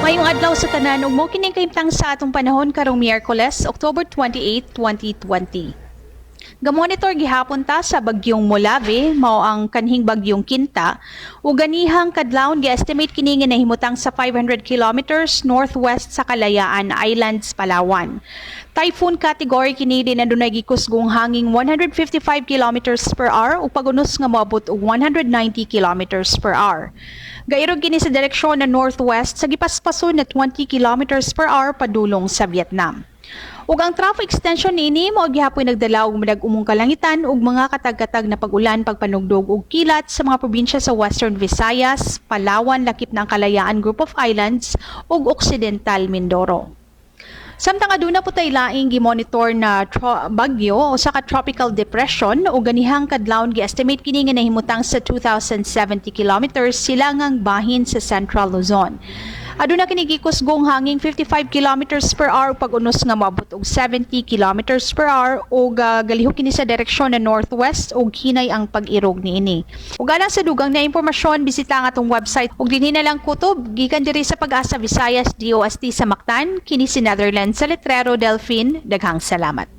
Maayong adlaw sa tanan ug mao kini kahimtang sa atong panahon karong Miyerkules, October 28, 2020. Gamonitor gihapon ta sa bagyong Molave, mao ang kanhing bagyong Quinta, ug ganihang kadlawon gi-estimate kini nga nahimutang sa 500 kilometers northwest sa Kalayaan Islands, Palawan. Typhoon category kini din adunay gikusgong hanging 155 kilometers per hour ug pagunos nga moabot og 190 kilometers per hour. Gairog kini sa direksyon na northwest sa gipaspason na 20 kilometers per hour padulong sa Vietnam. Ug ang trough extension niini mao gihapoy nagdala og madag-umong kalangitan ug mga katag-katag na pag-ulan, pagpanugdog ug kilat sa mga probinsya sa Western Visayas, Palawan, lakip na ang Kalayaan Group of Islands ug Occidental Mindoro. Samtang aduna po tay laing gimonitor na bagyo o sa ka tropical depression o ganihang kadlawon gi-estimate kini nga nahimutang sa 2,070 kilometers silangang bahin sa Central Luzon. Aduna kini gikusgong hanging 55 kilometers per hour pag-unos nga moabot og 70 kilometers per hour ug galihok kini sa direksyon na northwest ug hinay ang pag-irog niini. Ug alang sa dugang na impormasyon, bisita ang atong website ug dinhi na lang kutob gikan diri sa Pag-asa Visayas DOST sa Mactan. Kini si Netherlands sa Letrero Delphine. Daghang salamat.